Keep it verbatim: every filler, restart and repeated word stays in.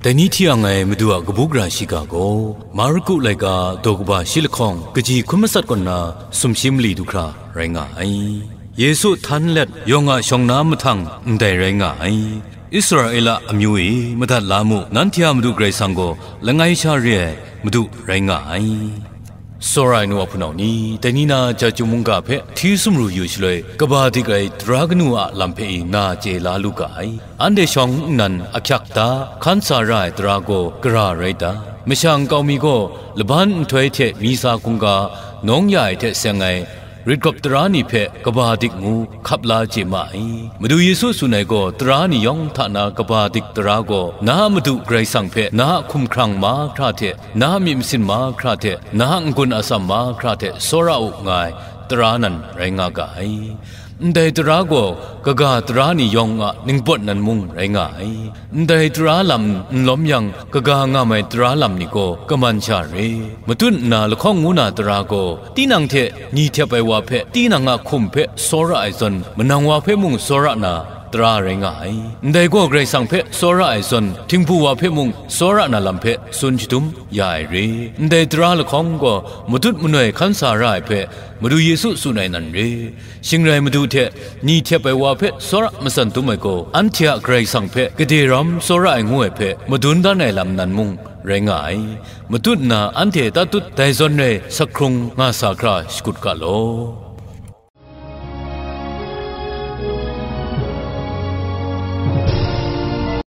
Dai ni hti yang ai Madu a kabu gara shiga gaw, Marku laika daw kaba shi lahkawng kaji hkun matsat kaw nna sumshi mali du hkra rai nga ai. Yesu htan let yawng a shawng na mahtang ndai rai nga ai. Israela amyu e, madat la mu, nanhte a Madu Karai Kasang gaw langai sha re ai Madu rai nga ai. Tsawra ai nu a hpunau ni, dai ni na Chyeju mungga hpe hti sumru yu shaloi, kaba dik ai tara kanu a lam hpe i na chye la lu ga ai. Anhte shawng nnan ahkyak da, hkan sa ra ai tara gaw gara rai ta? Masha nkau mi gaw laban nhtoi hte mi sa hkungga, nawng ya ai hte seng ai, rit gawp tara ni hpe kaba dik ngu hkap la chye ma ai. Madu Yesu tsun ai gaw, tara ni yawng hta na kaba dik tara gaw, na a Madu Karai Kasang hpe na a hkumhkrang mahkra hte, na a myit masin mahkra hte, na a n-gun atsam mahkra hte tsawra u nga ai tara nan rai nga ga ai. Ndai tara gaw kaga tara ni yawng a ningpawt nan mung rai nga ai. Ndai tara lam n lawm yang, kaga ngam ai tara lam ni gaw kaman sha re. Matut nna lahkawng ngu na tara gaw, tinang hte ni htep ai wa hpe tinang a hkum hpe tsawra ai zawn, manang wa hpe mung tsawra na tara rai nga ai. Ndai gaw Karai Kasang hpe tsawra ai zawn, htingbu wa hpe mung tsawra na lam hpe tsun shadum ya ai re. Ndai tara lahkawng gaw matut manoi hkan sa ra ai hpe Madu Yesu tsun ai nan re. Shing rai Madu hte ni htep ai wa hpe tsawra matsan dum ai gaw, anhte a Karai Kasang hpe gade ram tsawra ai ngu ai hpe madun dan ai lam nan mung rai nga ai. Matut nna anhte tatut dai zawn rai sak hkrung nga sa hkra shakut ga law.